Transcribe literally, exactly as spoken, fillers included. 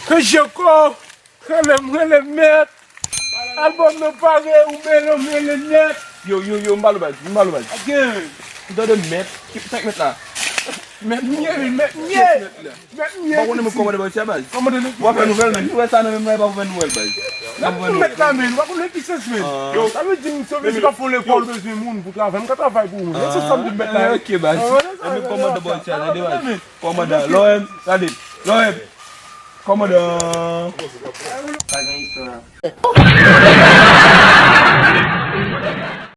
Ke Jeko, rele m, rele m mèt. Albòm nan pare, ou mele, ou mele nèt. Yo, yo, yo, m ba l baz, m ba l baz. Gen. M tande mèt, senk mèt la. Mèt m ye, wi, mèt m ye. Mèt m ye. Ou pa konnen mwen kòmandan bòs ya baz. Kòmandan nan. W ap fè nouvèl, men. Nouvèl sa nan menm la, e pa pou fè nouvèl, baz. N ap fè nouvèl, men. W pa konnen ki sans, men. Yo, sa vle di, m se vle di pa fè lekòl, bezwen moun pou travay. M ka travay pou moun. Se sa m di mèt la. Ok, baz. E men kòmandan bòs ya, tande, baz. Kòmandan, lò wè m, tande, lò wè m. Kòmandan. Pa gen istwa.